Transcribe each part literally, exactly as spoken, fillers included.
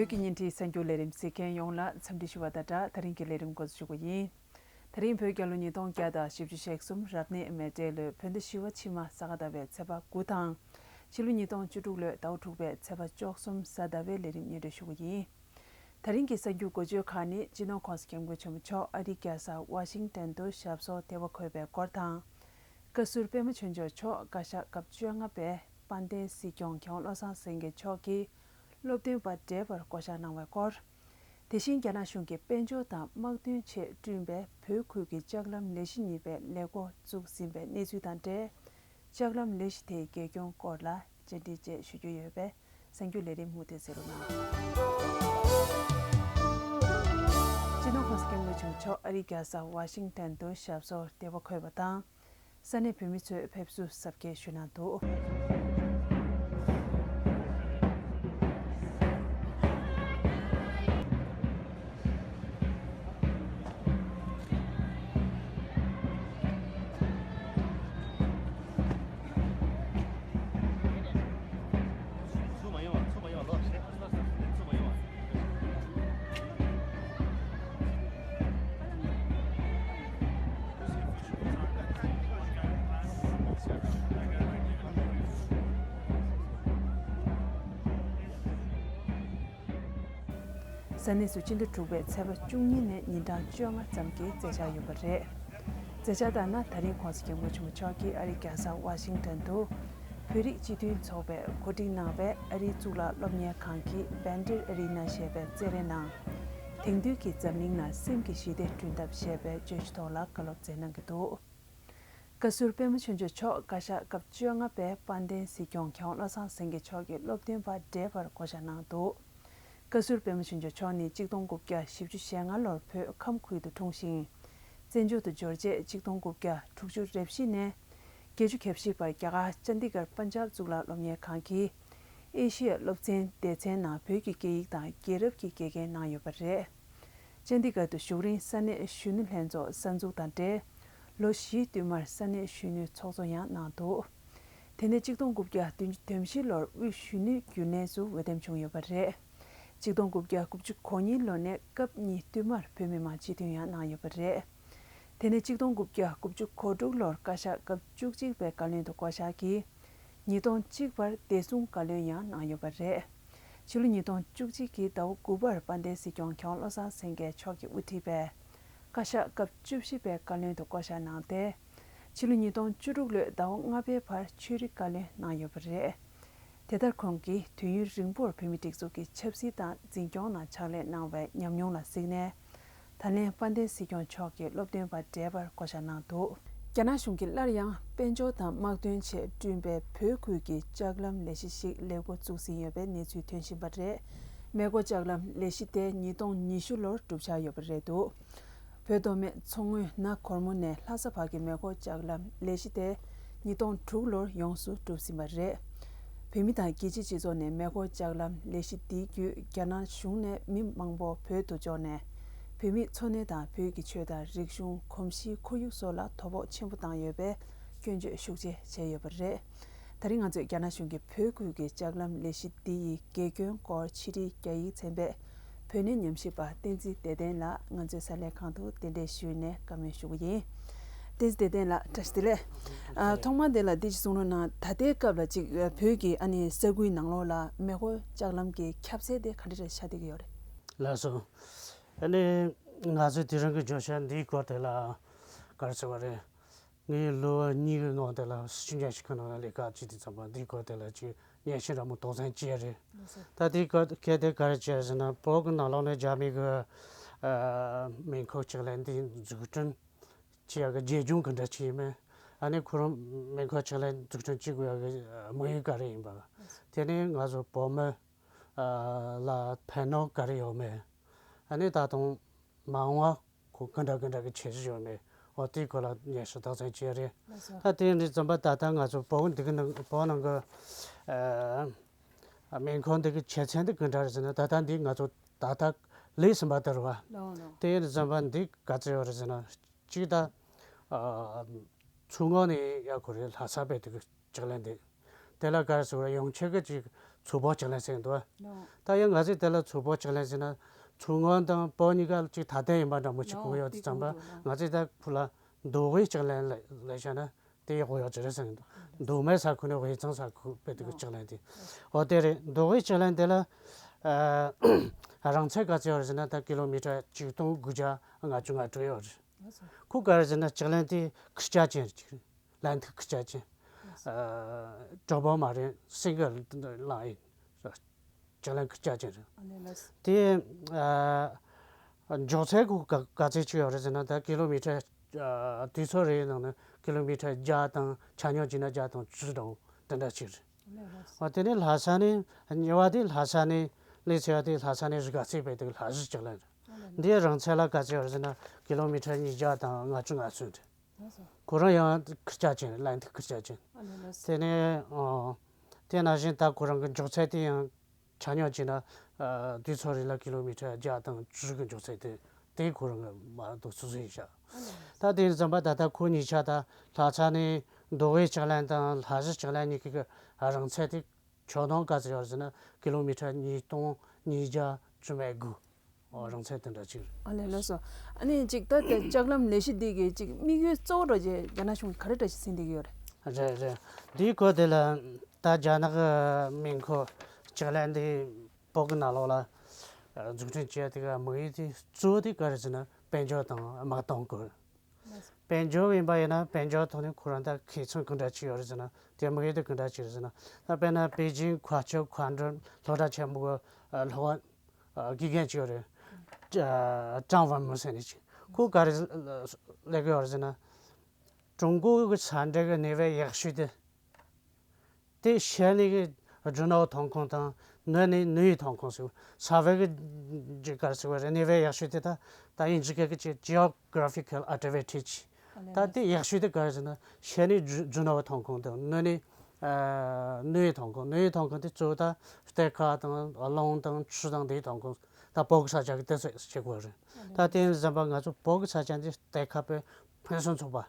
བོད་ཀྱི་བརྙན་འཕྲིན་གསར་འགྱུར་ལས་རིམ་གཟིགས་མཁན་ཡོངས་ལ་འཚམས་འདྲི་ཞུ་བ་དང་སྦྲགས། ད་རིང་གི་ལས་རིམ་འགོ་འཛུགས་ཞུ་གི་ཡིན། ད་རིང་བོད་རྒྱལ་ལོ་ཉིས་སྟོང་བརྒྱ་དང་བཞི་བཅུ་ཞེ་གསུམ་རབ་གནས་མེ་སྤྲེལ་ལོའི་བོད་ཟླ་བཞི་པ་ཕྱི་མ་ས་ག་ཟླ་བའི་ཚེས་པ་དགུ་དང་། ཕྱི་ལོ་ཉིས་སྟོང་བཅུ་དྲུག་ལོའི་ཟླ་བ་དྲུག་པའི་ཚེས་པ་བཅུ་གསུམ་གཟའ་ཟླ་བའི་ལས་རིམ་སྙན་སྒྲོན་ཞུ་གི་ཡིན། ད་རིང་གི་གསར་འགྱུར་འགོ་བརྗོད་ཁག་ནི། སྤྱི་ནོར་༸གོང་ས་༸སྐྱབས་མགོན་ཆེན་པོ་མཆོག་ཨ་རིའི་རྒྱལ་ས་ཝ་ཤིང་ཊོན་དུ་ཞབས་སོར་བདེ་བར་འཁོད་པའི་སྐོར་དང་། བཀའ་ཟུར་པད་མ་ཆོས་འབྱོར་མཆོག་བཀའ་ཤག་སྐབས་བཅོ་ལྔ་པའི་དཔལ་ལྡན་སྲིད་སྐྱོང་མཁས་དབང་བློ་བཟང་སེང་གེ་མཆོག་གིས་སློབ་སྟོན་པ་བགྲེས་པར་བསྐོ་གཞག་གནང་བའི་སྐོར། དེ་བཞིན་རྒྱ་ནག་གཞུང་གིས་དཔལ་འབྱོར་དང་དམག་དོན་ཆེད་བསྐྲུན་པའི་བོད་ཁུལ་གྱི་ལྕགས་ལམ་ལས་གཞི་གཉིས་པའི་ལས་འགོ་བཙུགས་ཟིན་པའི་གནས་ཚུལ་དང་འབྲེལ། ལྕགས་ལམ་ལས་གཞི་དེའི་རྒྱས་སྐྱོང་སྐོར་ལ་བཅར་འདྲི་བཅས་ཞུ་རྒྱུ་ཡོད་པས། གསར་འགྱུར་ལས་རིམ་མུ་མཐུད་གསན་རོགས་གནང་། སྤྱི་ནོར་༸གོང་ས་༸སྐྱབས་མགོན་ཆེན་པོ་མཆོག་ཨ་རིའི་རྒྱལ་ས་ཝ་ཤིང་ཊོན་དུ་ཞབས་སོར་བདེ་བར་འཁོད་པ་དང་། ས་གནས་བོད་མི་ཚོས་ཕེབས་བསུ་གཟབ་རྒྱས་ཞུས་གནང་འདུག། ས་གནས་སུ་སྤྱི་ཟླ་དྲུག་པའི་ཚེས་པ་བཅུ་གཉིས་ནས་ཉིན་གྲངས་བཅོ་ལྔ་ཙམ་གྱི་མཛད་འཆར་ཡོད་པ་རེད། མཛད་འཆར་ལྟར་ན། ད་རིང་༸གོང་ས་༸སྐྱབས་མགོན་ཆེན་པོ་མཆོག་གིས་ཨ་རིའི་རྒྱལ་ས་ཝ་ཤིང་ཊོན་དུ་བོད་རིགས་སྤྱི་མཐུན་ཚོགས་པས་གོ་སྒྲིག་གནང་བའི་ཨ་རིའི་གཙུག་ལག་སློབ་གཉེར་ཁང་གི་Bender Arena ཞེས་པའི་རྩེད་རའི་ནང་། དེང་དུས་ཀྱི་འཛམ་གླིང་ནང་སེམས་ཀྱི་ཞི་བདེ་བསྐྲུན་ཐབས་ཞེས་པའི་བརྗོད་གཞི་ཐོག་ལ་བཀའ་སློབ་སྩལ་གནང་གི་འདུག། བཀའ་ཟུར་པད་མ་ཆོས་འབྱོར་མཆོག་བཀའ་ཤག་སྐབས་བཅོ་ལྔ་པའི་དཔལ་ལྡན་སྲིད་སྐྱོང་མཁས་དབང་བློ་བཟང་སེང་གེ་མཆོག་གིས་སློབ་སྟོན་པ་བགྲེས་པར་བསྐོ་གཞག་གནང་འདུག། བཀའ་ཟུར་པད་མ་ཆོས་འབྱོར་མཆོག་ནི་གཅིག་སྟོང་དགུ་བརྒྱ་བཞི་བཅུ་ཞེ་ལྔ་ལོར་བོད་ཁམས་ཁུལ་དུ་འཁྲུངས་ཤིང་། བཙན་བྱོལ་དུ་འབྱོར་རྗེས་གཅིག་སྟོང་དགུ་བརྒྱ་དྲུག་ཅུ་རེ་བཞི་ནས་བརྒྱད་ཅུ་གྱ་བཞི་བར་རྒྱ་གར་ཅན་དི་གར་པན་ཇབ་གཙུག་ལག་སློབ་གཉེར་ཁང་གི་ཨེ་ཤི་ཡ་སློབ་ཚན་སྡེ་ཚན་ནང་བོད་ཀྱི་སྐད་ཡིག་དང་རྒྱལ་རབས་ཀྱི་དགེ་རྒན་གནང་ཡོད་པ་རེད། ཅན་དི་གར་དུ་བཞུགས་རིང་ས་གནས་གཞོན་ནུ་ལྷན་ཚོགས་གསར་འཛུགས་དང་འབྲེལ། ལོ་བཞིའི་བསྟུད་མར་ས་གནས་གཞོན་ནུའི་ཚོགས་གཙོ་ཡང་གནང་འདུག། དེ་ནས་གཅིག་སྟོང་དགུ་བརྒྱ་བདུན་ཅུ་དོན་བཞི་ལོར་དབུས་གཞོན་ནུའི་རྒྱུན་ལས་སུ་འོས་འདེམས་བྱུང་ཡོད་པ་རེད། གཅིག་སྟོང་དགུ་བརྒྱ་དགུ་བཅུ་གོ་གཉིས་ལོ་ནས་སྐབས་གཉིས་བསྟུད་མར་བོད་མི་མང་སྤྱི་འཐུས་ཡང་གནང་ཡོད་པ་རེད། དེ་ནས་གཅིག་སྟོང་དགུ་བརྒྱ་དགུ་བཅུ་གོ་དྲུག་ལོར་བཀའ་ཤག་སྐབས་བཅུ་གཅིག་པའི་བཀའ་བློན་དུ་བསྐོ་གཞག་གིས། ཉིས་སྟོང་གཅིག་བར་བདེ་སྲུང་བཀའ་བློན་ཡང་གནང་ཡོད་པ་རེད། ཕྱི་ལོ་ཉིས་སྟོང་བཅུ་གཅིག་གི་ཟླ་བ་དགུ་པར་དཔལ་ལྡན་སྲིད་སྐྱོང་མཁས་དབང་བློ་བཟང་སེང་གེ་མཆོག་གིས་དབུ་ཁྲིད་པའི་བཀའ་ཤག་སྐབས་བཅུ་བཞི་པའི་བཀའ་བློན་དུ་བསྐོ་གཞག་གནང་སྟེ། ཕྱི་ལོ་ཉིས་སྟོང་བཅུ་དྲུག་ལོའི་ཟླ་བ་ལྔ་པའི་བར་ཆོས་རིག་བཀའ་བློན་གནང་ཡོད་པ་རེད། དེ་ལྟར་ཁོང་གིས་དུས་ཡུན་རིང་པོར་བོད་མིའི་སྒྲིག་འཛུགས་ཀྱི་ཆབ་སྲིད་དང་འཛིན་སྐྱོང་ནང་ཕྱག་ལས་གནང་བའི་ཉམས་མྱོང་ལ་གཟིགས་ནས། ད་ལན་དཔལ་ལྡན་སྲིད་སྐྱོང་མཆོག་གིས་སློབ་སྟོན་པ་བགྲེས་པར་བསྐོ་གཞག་གནང་འདུག། རྒྱ་ནག་གཞུང་གིས་སླར་ཡང་དཔལ་འབྱོར་དང་དམག་དོན་ཆེད་བསྐྲུན་པའི་བོད་ཁུལ་གྱི་ལྕགས་ལམ་ལས་གཞི་ཞིག་ལས་འགོ་བཙུགས་ཟིན་ཡོད་པའི་གནས་ཚུལ་ཐོན་བཞིན་པ་རེད། མེ་འཁོར་ལྕགས་ལམ་ལས་གཞི་དེ་ཉིས་སྟོང་ཉི་ཤུ་ལོར་གྲུབ་འཆར་ཡོད་པ་རེད་འདུག། བོད་མདོ་སྨད་མཚོ་སྔོན་ན་གོར་མོ་ནས་ལྷ་ས་བར་གྱི་མེ་འཁོར་ལྕགས་ལམ་ལས་གཞི་དེ་ཉིས་སྟོང་དྲུག་ལོར་ཡོངས་སུ་གྲུབ་ཟིན་པ་རེད། བོད་མི་དང་རྒྱལ་སྤྱིའི་སྤྱི་ཚོགས་ནས་མེ་འཁོར་ལྕགས་ལམ་ལས་གཞི་འདི་བརྒྱུད་རྒྱ་ནག་གཞུང་ནས་མི་མང་པོ་བོད་དུ་འབྱོར་ནས། བོད་མིའི་འཚོ་གནས་དང་བོད་ཀྱི་ཆོས་དང་རིག་གཞུང་། གོམས་གཤིས། ཁོར་ཡུག་སོགས་ལ་དོ་ཕོག་ཆེན་པོ་བཏང་ཡོད་པའི་སྐྱོན་བརྗོད་ཤུགས་ཆེ་བྱས་ཡོད་པ་རེད། ད་རིང་ང་ཚོས་རྒྱ་ནག་གཞུང་གིས་བོད་ཁུལ་གྱི་ལྕགས་ལམ་ལས་གཞི་འདི་ཡི་དགེ་སྐྱོན་སྐོར་ཕྱི་དྲིལ་རྒྱ་ཡིག་ཚན་པས་བོད་གནས་ཉམས་ཞིབ་པ་བསྟན་འཛིན་བདེ་ལྡན་ལགས་ང་ཚོའི་གསར་ལས་ཁང་དུ་གདན་འདྲེན་ཞུས་ནས་བཀའ་མོལ་ཞུ་གི་ཡིན། བསྟན་འཛིན་བདེ་ལྡན་ལགས། བཀྲ་ཤིས་བདེ་ལེགས། ཨ། ཐོག་མར་དེ་ལ་འདི་ཅིག་གསུང་རོགས་གནང་། ད་ལྟའི་སྐབས་ལ་ཅིག་བོད་ཀྱི་ཨ་ནི་ས་ཁུལ་ནང་ལོགས་ལ་མེ་འཁོར་ལྕགས་ལམ་གྱི་ཁྱབ་ཚད་དེ་ག་འདྲ་རེ་ཆགས་བསྡད་ཀྱི་ཡོད་རེད། ལགས་སོ། ཨ་ནི་ང་ཚོས་དེ་རིང་གི་བརྗོད་བྱ་འདིའི་སྐོར་དེ་ལ་ག་རེ་ཟེར་བ་རེད། ངས་ལོ་གཉིས་ཀྱི་སྔོན་དེ་ལ་སྲིད་སྐྱོང་སྤྱི་ཁྱབ་ཁང་ནང་ལ་ལས་ཀ་བྱེད་དུས་ཙམ་པ་འདིའི་སྐོར་དེ་ལ་ཅིག་སྙན་ཞུ་འདྲ་མོ་དོགས་ཟོན་བྱས་རེད། ལགས་སོ། ད་དེའི་སྐོར་གལ་ཏེ་ག་རེ་བྱས་ཟེར་ན། བོད་ཀྱི་ནང་ལོགས་ནས་རྒྱ་མི་གི་ཨ་མེ་འཁོར་ལྕགས་ལམ་འདི་འཛུགས་སྐྲུན་བྱེད་ཡག་གི་རྒྱབ་ལྗོངས་ག་འདྲ་ཅིག་ཡིན་མིན། ཨ་ནི་ཁོ་རང་མེ་འཁོར་ལྕགས་ལམ་འཛུགས་སྐྲུན་བྱེད་དགོས་ཡག་གི་དམིགས་ཡུལ་ག་རེ་ཡིན་པ། དེ་ནས་ང་ཚོ་བོད་མི་ཨ་ལ་ཕན་གནོད་ག་རེ་ཡོད་མེད། ཨ་ནི་ད་དུང་མ་འོངས་པ་ཁོ་ག་འདྲ་ག་འདྲ་གི་བྱེད་གཞི་ཡོད་མེད། འོ་དེའི་སྐོར་ལ་སྙན་ཞུ་དོགས་ཟོན་བྱས་རེད། ལགས་སོ། ད་དེ་ཡིན་དུས་ཙམ་པ་ད་ལྟ་ང་ཚོ་བོད་འདི་གི་ནང་བོད་ནང་གི་ཨ་མེ་འཁོར་འདི་གི་ཆ་ཚད་འདི་ག་འདྲ་རེད་ཟེར་ན། ད་ལྟ་འདི་ང་ཚོ་ད་ལྟ་ལས་ཟིན་པ་དེ་རེད་བ། ལགས་ལགས། དེ་ཡིན་དུས་ཙམ་པ་འདི་ག་ཚོད་ཡོད་རེད་ཟེར་ན། གཅིག་ད་ཨ་མཚོ་སྔོན་ནས་ཡར་ཁོ་རེ་ལྷ་ས་བར་དུ་གི་ལྕགས་ལམ་འདི། དེ་ལ་ག་རེ་ཟེར་བ་ཡོངས་ཁྱབ་ཀྱི་ཅིག་ མཚོ་བོད་ལྕགས་ལན་ཟེར་གྱི་འདུག་བ། ནོ། ད་ཡང་ང་ཚོས་དེ་ལ་མཚོ་བོད་ལྕགས་ལན་ཟེར་ན་མཚོ་སྔོན་དང་བོད་གཉིས་ཀ་ཅིག་ཐ་དད་ཡིན་པ་འདྲ་མོ་ཅིག་ནོ། གོ་ཡོད་དུས་ཙམ་པ། དེ་གོ་འདུག་ནོ། ང་ཚོས་ད་ཁོ་ལ་མདོ་དབུས་ལྕགས་ལན་ལ་ལ་བྱས་ན་དེ་ཡག་པོ་ཡོད་ཀྱི་རེད་བསམ་གྱི་འདུག་མདོ་སྨད་ས་ཁུལ་ནས་དབུས་གཙང་ས་ཁུལ་བོད་དུ་གི་ལྕགས་ལན་དེ། འོ་དེ་རེད། མདོ་དབུས་ལྕགས་ལན་དེ་ལ་ཨ་རིང་ཚད་ག་ཚོད་ཡོད་རེད་ཟེར་ན་ད་ཀི་ལོ་མི་ཊར་ཆིག་སྟོང་དགུ་བརྒྱ་ལྔ་བཅུ་ང་དྲུག་ཡོད་རེད། ཁོ་ག་རེ་ཟེར་ན་ལྕགས་ལན་དེ་ཁུར་ཆ་ཅན་རེད་ཅིག་རེད། ལན་ཐིག་ཁུར་ཆ་ཅན། ཨ་ཌབ་བལ་མ་རེད། སིང་གལ་ལན་ཡིན། ལྕགས་ལན་ཁུར་ཆ་ཅན་རེད། ཨ་ནི་ལགས། དེ་ཨ་མགྱོགས་ཚད་ཁོ་ག་ག་ཚད་ཅིག་ཡོད་རེད་ཟེར་ན་ད་ཀི་ལོ་མི་ཊར་ཨ་དུས་ཚོད་རེའི་ནང་ནས་ཀི་ལོ་མི་ཊར་བརྒྱ་དང་ཆ་སྙོམས་བྱས་ན་བརྒྱ་དང་བཅུ་དང་དེ་འདྲ་ཅིག་རེད། ཨ་ནི་ལགས། ཨ་དེ་ནས་ལྷ་ས་ནས་ཉེ་བ་དེ་ལྷ་ས་ནས་ལས་ཚེ་བ་དེ་ལྷ་ས་ནས་རི་དཀར་རྩེ་བར་དུ་ལྷ་བཞི་ལྕགས་ལན་རེད། འདིའི་རིང་ཚད་ལ་ག་ཚོད་ཡོད་རེད་ཟེར་ན་ཀི་ལོ་མི་ཊར་ཉིས་བརྒྱ་དང་ལྔ་བཅུ་ང་གསུམ་རེད། ཁོ་རང་ཡང་ཁུར་ཆ་ཅན་རེད། ལན་ཐིག་ཁུར་ཆ་ཅན། དེ་ནས་ཨ་དེ་ནང་བཞིན་ད་ཁོ་རང་གི་མགྱོགས་ཚད་དེ་ཡང་ཆ་སྙོམས་བྱས་ན་ཨ་དུས་ཚོད་རེ་ལ་ཀི་ལོ་མི་ཊར་བརྒྱ་དང་བཅུ་དྲུག་གི་མགྱོགས་ཚད་དེ་དེ་ཁོ་རང་གི་མ་འདུག་སོ་སོ་ཡིན་ཤག་ད་དེ་ཡིན་ཙམ་པ་ད་ལྟ་ཁོ་གཉིས་ཆ་ད་ལྷ་ས་ནས་མདོ་དབུས་ལྕགས་ལན་དང་ལྷ་བཞི་ལྕགས་ལན་གཉིས་ཀྱི་རིང་ཚད་དེ་ཆོག་དོན་ག་ཚོད་ཡོད་ཟེར་ན་ཀི་ལོ་མི་ཊར་ཉིས་སྟོང་ཉིས་བརྒྱ་བཅུ་མེད་དགུ། ཨོ་རིང་ཚད་དེ་འདྲ་ཅིག་རེད། ཨ་ལས་ལགས་སོ། ཨ་ནི་ཅིག་ད་ལྟ་ལྕགས་ལམ་ལས་གཞི་འདི་གི་ཅིག་དམིགས་ཡུལ་གཙོ་བོ་ར་ཅིག་རྒྱ་ནག་གཞུང་གིས་ག་རེ་འདྲ་ཞིག་འཛིན་བསྡད་ཀྱི་ཡོད་རེད། རེད་རེད། འདིའི་སྐོར་དེ་ལ་ད་རྒྱ་ནག་གི་མིང་ཁུར་ལྕགས་ལན་འདི་བོད་ཀྱི་ནང་ལོགས་ལ་འཛུགས་སྐྲུན་བྱས་དེ་ག་དམིགས་ཡུལ་དེ་གཙོ་བོ་དེ་ག་རེ་ཟེར་ན་དཔལ་འབྱོར་དང་དམག་དོན་སྐོར། དཔལ་འབྱོར་ཡིན་པ་ཡིན་ན་དཔལ་འབྱོར་ཐོག་ནས་ཁོ་རང་ད་མཁས་མཆོག་གང་འདྲ་ཅིག་ཡོད་རེད་ཟེར་ན་དེ་དམིགས་ཡུལ་དེ་གང་འདྲ་ཅིག་རེད་ཟེར་ན། ད་དཔེར་ན་པེ་ཅིང་མཁའ་སྤྱོད་མཁའ་འགྲུལ་སློབ་གྲྭ་ཆེན་མོ་གི་སློབ་དགེ་རྒན་ཅིག་ཡོད་རེད། ཀྲང་ཝན་མུ་ཟེར་ནས་ཅིག་ཁོ་ག་རེ་ལས་ཀྱི་ཡོད་རེད་ཟེར་ན། ཀྲུང་གོ་གི་ས་འབྲེལ་གྱི་གནས་བབ་ཡག་ཤོས་དེ། དེ་ཤར་ནས་གི་རྒྱུ་ནོར་ཐོན་ཁུངས་དང་ནུབ་ནས་ནུས་ཡོད་ཐོན་ཁུངས་ཟེར་བ། ས་བབ་གི་ག་རེ་ཟེར་བ་རེད། གནས་བབ་ཡག་ཤོས་དེ་ད་ད་དབྱིན་ཇི་སྐད་ཀྱི་geographical advantage། ད་དེ་ཡག་ཤོས་དེ་ག་རེ་ཟེར་ན་ཤར་ནས་རྒྱུ་རྒྱུ་ནོར་ཐོན་ཁུངས་དང་ནུབ་ནས་ཨ་ནུས་ཡོད་ཐོན་ཁུངས། ནུས་ཡོད་ཐོན་ཁུངས་དེ་གཙོ་བོ་ད་གཏེར་ཁ་དང་རླུང་དང་ཆུ་དང་དེའི་ཐོན་ཁུངས་ད་བོད་ཀྱི་ས་ཆ་གི་དེ་ཚོ་བྱེད་དགོས་རེད། ད་དེ་ཡིན་ཙམ་པ་ང་ཚོ་བོད་ཀྱི་ས་ཆ་འདི་གཏེར་ཁ་དཔེ་ཕུན་སུམ་ཚོགས་པ།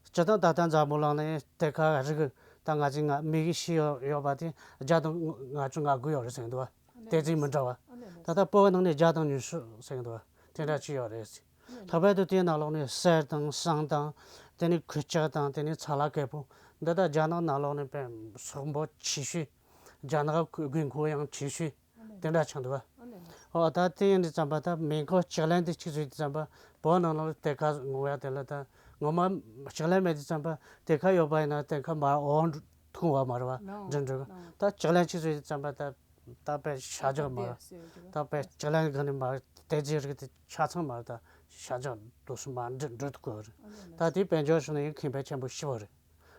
སྤྱིར་བཏང་ད་ལྟ་འཛམ་བུ་གླིང་ནས་གཏེར་ཁ་རིགས་ད་ང་ཚོས་ང་མི་གི་ཤེས་ཡོད་ཡོད་པ་དེ་བརྒྱ་དང་ལྔ་བཅུ་ང་དགུ་ཡོད་རེད་ཟེར་གྱི་འདུག་བ། གཏེར་རྫས་མི་འདྲ་བ། ད་ལྟ་བོད་ནང་ནས་བརྒྱ་དང་ཉི་ཤུ་ཟེར་གྱི་འདུག་བ། དེ་འདྲ་ཅིག་ཡོད་རེད། ལྷག་པར་དུ་དེའི་ནང་ལོགས་ནས་གསེར་དང་ཟངས་དང་དེ་ནས་ཁུར་ལྕགས་དང་དེ་ནས་ཚ་ལ་རྒད་པོ་འདི་དག་རྒྱ་ནག་ནང་ལོགས་ནས་དཔེ་སོག་པོ་ཆེ་ཤོས། རྒྱ་ནག་དགོས་མཁོ་ཡང་ཆེ་ཤོས། དེ་འདྲ་ཆགས་འདུག་བ། ཨོ་ད་དེ་ཡིན་དུས་ཙམ་པ་ད་མེ་འཁོར་ལྕགས་ལན་དེ་གཅིག་བཟོས་དུས་ཙམ་པ་བོད་ནང་ལ་གཏེར་ཁ་ངོ་བ་དེ་ལ་ད་ངོ་མ་ལྕགས་ལན་མེད་དུས་ཙམ་པ་གཏེར་ཁ་ཡོད་པ་ཡིན་ན་གཏེར་ཁ་མར་འོང་ཐུབ་བ་མ་རེད་བ། འགྲིམ་འགྲུལ་ད་ལྕགས་ལན་གཅིག་བཟོས་དུས་ཙམ་པ་ད་ད་དཔེ་ཤར་རྒྱག་མ་རེད། ད་དཔེ་ལྕགས་ལན་གི་ནི་མར་གཏེར་རྫས་རིགས་དེ་ཆ་ཚང་མར་ད་ཤར་རྒྱག་དུས་སུ་མར་འགྲིམ་འགྲུལ་ཐུབ་ཀྱི་རེད། ད་དེ་དཔལ་འབྱོར་ཕྱོགས་ནས་ཡང་ཁེ་ཕན་ཆེན་པོ་ཞེ་པོ་རེད།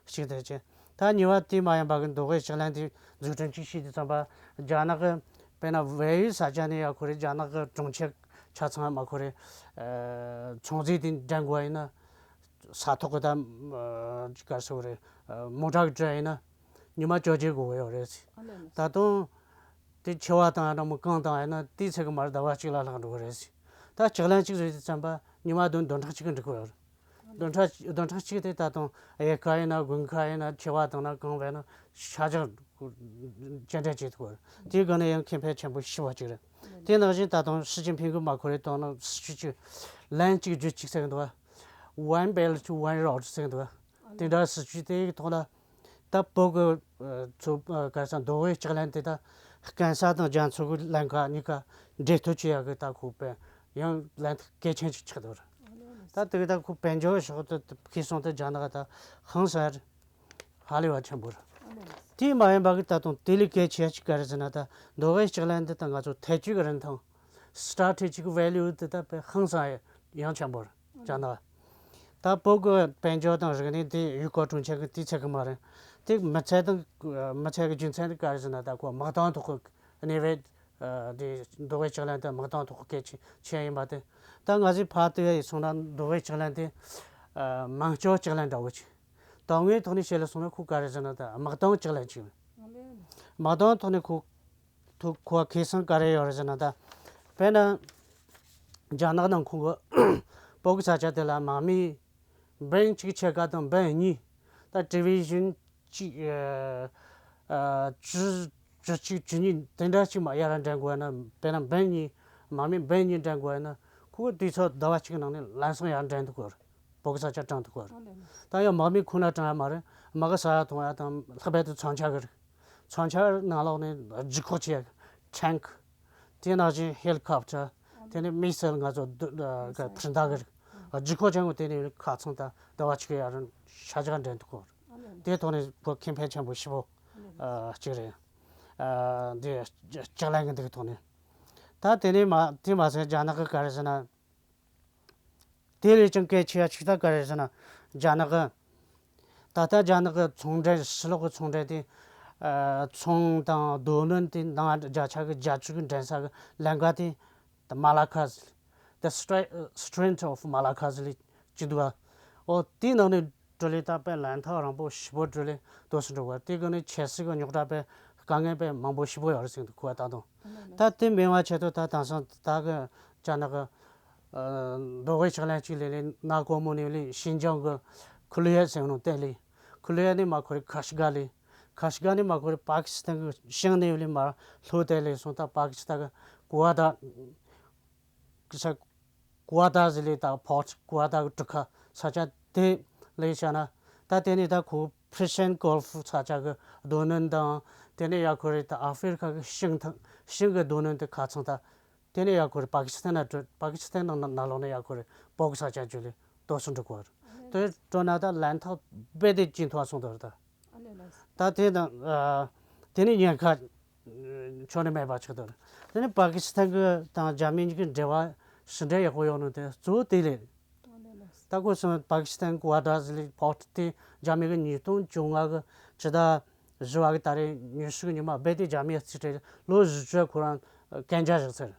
གཅིག་དེ་བྱས། ད་གཉིས་པ་དེ་མ་ཡིན་པ་གི་མདོ་དབུས་ལྕགས་ལན་དེ་འཛུགས་སྐྲུན་གཅིག་བྱས་དུས་ཙམ་པ་རྒྱ་ནག་གི་དཔེར་ན་བལ་ཡུལ་ས་ཆ་ནས་ཡང་ཁོ་རེ་རྒྱ་ནག་གི་གྲོང་ཁྱེར་ཆ་ཚང་མ་ཁོ་རེ་ཚོང་རྫས་དེ་འདྲེན་དགོས་ཡིན་ན་ས་ཐོག་གི་ད་ག་རེ་ཟེར་དགོས་རེད། མོ་ཊ་གི་འདྲེན་ཡིན་ན་ཉི་མ་བཅོ་བརྒྱད་དགོས་ཡོད་རེད། ད་དུང་དེ་འཁྱེར་བ་དང་ཡང་ན་མོ་རྐང་བཏང་ཡིན་ན་དེའི་ཚད་གི་མར་ཟླ་བ་གཅིག་ལ་ལྷག་འགྲོ་གི་རེད། ད་ལྕགས་ལན་གཅིག་བཟོས་དུས་ཙམ་པ་ཉི་མ་བདུན་བདུན་ཕྲག་གཅིག་གི་འགྲིག་གི་ཡོད་རེད། བདུན་ཕྲག་བདུན་ཕྲག་གཅིག་དེ་ད་དུང་གཡུལ་ཁ་ཡིན་ན་དགུན་ཁ་ཡིན་ན་འཁྱེར་བ་དང་ན་གང་བས་ན་ཤར་རྒྱག་སྐྱེལ་འདྲེན་བྱེད་ཐུབ་པ་རེད། དེའི་སྒང་ནས་ཡང་ཁེ་ཕན་ཆེན་པོ་ཞེ་པོ་ཅིག་རེད། དེ་ནང་བཞིན་ད་དུང་ཞི་ཅིན་ཕིང་གིས་མ་ཁོ་རེ་བཏང་ན་སྲིད་ཇུས་ཅིག་ལན་གཅིག་རྒྱུ་གཅིག་ཟེར་གི་འདུག་བ། One Belt One Road ཟེར་གི་འདུག་བ། དེ་འདྲ་སྲིད་ཇུས་དེའི་ཐོག་ལ་ད་བོད་གི་ཚོ་ག་ས་མདོ་དབུས་ལྕགས་ལན་དེ་ད་ཀན་ས་དང་རྒྱ་མཚོ་གི་ལན་ཁག་གཉིས་ཀ་འབྲེལ་མཐུད་བྱེད་ཡག་གི་ད་ཁོ་དཔེ་ཡང་ལན་གལ་ཆེན་ཞིག་ཆགས་འདུག་རེད། ད་དེ་གི་ད་ཁོ་དཔལ་འབྱོར་ཕྱོགས་དེ་ཁེ་སོང་དེ་རྒྱ་ནག་ད་ཧང་སང་ཧ་ལས་པ་ཆེན་པོ་རེད། དེས་མ་ཡིན་པ་གི་ད་དུང་དེ་ལས་གལ་ཆེ་ཞིག་ག་རེ་ཟེར་ན་ད་མདོ་དབུས་ལྕགས་ལན་འདི་ད་ང་ཚོ་ཐད་སྐྱོད་ཀྱི་རིན་ཐང་། Strategic Value་འདི་ད་དཔེ་ཧང་སང་ཡང་ཆེན་པོ་རེད་རྒྱ་ནག་ད་བོད་ཀྱི་དཔལ་འབྱོར་དང་རིག་གནས་འདི་ཡུལ་སྐོར་གྲོང་ཁྱེར་གྱི་དུས་ཚོད་ཀྱི་མ་རེད། དེ་མི་ཚད་དང་མི་ཚད་ཀྱི་རྒྱུ་མཚན་དེ་ག་རེ་ཟེར་ན་ད་ཁོ་དམག་དོན་ཐོག་གི་གནས་བབ་དེ་མདོ་དབུས་ལྕགས་ལན་དེ་དམག་དོན་ཐོག་གི་གལ་ཆེ་ཆེ་ཡིན་པ་དེ། ད་ང་ཚོས་ཕར་བལྟས་ཡིན་སོང་ན་མདོ་དབུས་ལྕགས་ལན་དེ་དམངས་སྤྱོད་ལྕགས་ལན་འདྲ་བོ་ཅིག་དོན་དངོས་ཐོག་ནས་བཤད་ལ་སོང་ན་ཁོ་ག་རེ་ཟེར་ན་ད་དམག་དོན་ལྕགས་ལན་ཅིག་དམག་དོན་ཐོག་ནས་ཁོ་ཐུག་ཁོ་ཁེ་བཟང་ག་རེ་ཡོད་རེད་ཟེར་ན་ད། དཔེར་ན། རྒྱ་ནག་ནང་ཁོང་གི་བོད་ཀྱི་ས་ཆ་དེ་ལ་དམག་མི་འབུམ་གཅིག་ཕྱེད་ཀ་དང་འབུམ་གཉིས། ད་ཌི་བི་ཤན་གཅིག་ཨ་ཨ་བཅུ་ བཅུ་གཅིག་བཅུ་གཉིས་དེ་འདྲ་ཅིག་མ་ཡར་འགྲན་དགོས་ན། དཔེར་ན་འབུམ་གཉིས་མ་སྨད་འབུམ་གཉིས་འགྲན་དགོས་ན། ཁོ་དུས་ཚོད་ཟླ་བ་གཅིག་ནང་ནས་ལམ་སང་ཡར་འགྲན་ཐུབ་ཀྱི་རེད། བོད་ཀྱི་ས་ཆ་དྲངས་ཐུབ་ཀྱི་རེད། ད་ཡང་དམག་མི་ཁོ་ན་དྲངས་ཡ་མ་རེད། དམག་གི་ས་ཡ་གཏོང་ཡ་དང་ལྷག་པར་དུ་མཚོན་ཆ་གི་རིགས། མཚོན་ཆ་ནང་ལོགས་ནས་ལྗིད་ཁོག་ཆེ་ཡ་གི་ཊེང་ཀི། དེ་ནང་བཞིན་ཧེ་ལི་ཀོབ་ཊར། དེ་ནས་མི་སིལ་ང་ཚོ་དུ་ཨ་ག་འཕུར་མདའ་གི་རིགས། ལྗིད་ཁོག་ཅན་པོ་དེ་ནས་ཁ་ཚང་ད་ཟླ་བ་གཅིག་ཡར་ཤར་རྒྱག་འགྲན་ཐུབ་ཀྱི་རེད། དེའི་ཐོག་ནས་ཁོ་ཁེ་ཕན་ཆེན་པོ་ཞེ་པོ་ཨ་གཅིག་རེད། ཨ་འདི་ལྕགས་ལམ་གི་འདི་གི་ཐོག་ནས། ད་དེ་ནས་མ་དེ་མ་ཟད་རྒྱ་ནག་གི་ག་རེ་ཟེར་ན། དེ་ལས་ཀྱང་གལ་ཆེ་བ་ཅིག་ད་ག་རེ་ཟེར་ན། རྒྱ་ནག་གི་ད་ལྟ་རྒྱ་ནག་གི་ཚོང་འབྲེལ་ཕྱི་ལོགས་གི་ཚོང་འབྲེལ་དེ། ཨ་ཚོང་དང་རྡོ་སྣུམ་དེ་ནང་རྒྱ་ཆ་གི་རྒྱ་ཆུ་གི་འགྲན་ས་གི་ལམ་ཁ་དེ། ད་མ་ལ་ཁ་ཟེར། The Strait, Strait of Malacca ཟེར་ལས་ཅི་འདུག་ཨ། འོ་དེའི་ནང་ནས་འགྲོ་ལས་ད་དཔེ་ལམ་ཐག་རིང་པོ་ཞེ་པོ་འགྲོ་ལས་ཏོག་ཙམ་འགྲོ་བ་དེ་གི་ནས་ཆབ་སྲིད་གི་རྙོག་དྲ་དཔེ་དཀའ་ངལ་དཔེ་མང་པོ་ཞེ་པོ་ཡོད་རེད་ཟེར་འདུག་ཁོ་བ་ད་དུང་། ད་དེ་མེད་པ་ཆེད་དུ་ད་དེང་སང་ད་གི་རྒྱ་ནག་གི་ཨ་མདོ་དབུས་ལྕགས་ལམ་གཅིག་ལས་ལས་ན་གོ་མོ་ནས་ལས་ཤིན་ཅང་གི་ཁུ་ལུ་ཡ་ཟེར་ནོ་དེ་ལས། ཁུ་ལུ་ཡ་ནས་མ་ཁོ་རེ་ཁ་ཤི་ག་ལས། ཁ་ཤི་ག་ནས་མ་ཁོ་རེ་པ་ཀི་སི་ཐན་གི་ཤིང་ནས་ལས་མར་ལྷོ་དེ་ལས་སོང་ད་པ་ཀི་སི་ཐན་གི་ཀུ་ཝ་ད་གི་ས་ཀུ་ཝ་ད་ཟེར་ལས་ད་པོར་ཊི་ཀུ་ཝ་ད་གི་གྲུ་ཁ་ས་ཆ་དེ་ལས་བྱས་ན། ད་དེ་ནས་ད་ཁོ་པེར་ཤན་གོལ་ཧྥུ་ས་ཆ་གི་རྡོ་སྣུམ་དང་དེ་ནས་ཡ་ཁོ་རེ་ད་ཨ་ཧྥེ་རི་ཁ་གི་ཤིང་ཐང་ཤིང་གི་རྡོ་སྣུམ་དེ་ཁ་ཚང་ད། དེ་ནས་ཡ་ཁོ་རེ་པ་ཀི་སི་ཐན་ན་འགྲོ། པ་ཀི་སི་ཐན་ནང་ནང་ལོགས་ནས་ཡ་ཁོ་རེ་བོད་ཀྱི་ས་ཆ་བརྒྱུད་ལས་ཏོག་ཙམ་འགྲོ་དགོས་རེད། དེ་འགྲོ་ན་ད་ལམ་ཐག་རྦད་དེ་ཇེ་མཐོ་སོང་དོ་རེད་ད། ད་དེ་དང་ཨ་དེ་ནས་ཉེན་ཁ་ཕྱོགས་ནས་མེད་པ་ཆགས་དོ་རེད། དེ་ནས་པ་ཀི་སི་ཐན་གི་དང་རྒྱ་མི་གཉིས་ཀྱི་འབྲེལ་བ་ཞི་འགྲིག་ཡག་པོ་ཡོང་ནོ་དེ་གཙོ་བོ་དེ་ལས། ད་ཁོ་སོང་པ་ཀི་སི་ཐན་གི་ཝ་ཌར་ཟེར་ལས་པོར་ཊི་དེ་རྒྱ་མི་གི་ཉིས་སྟོང་བཅོ་ལྔ་གི་ཕྱི་ཟླ་བཞི་བ་གི་ད་རེས་ཉི་ཤུ་གི་ཉི་མ་རྦད་དེ་རྒྱ་མིས་རྩིས་སྤྲད། ལོ་བཞི་བཅུ་ཁོ་རང་གན་རྒྱ་བཞག་ཚར།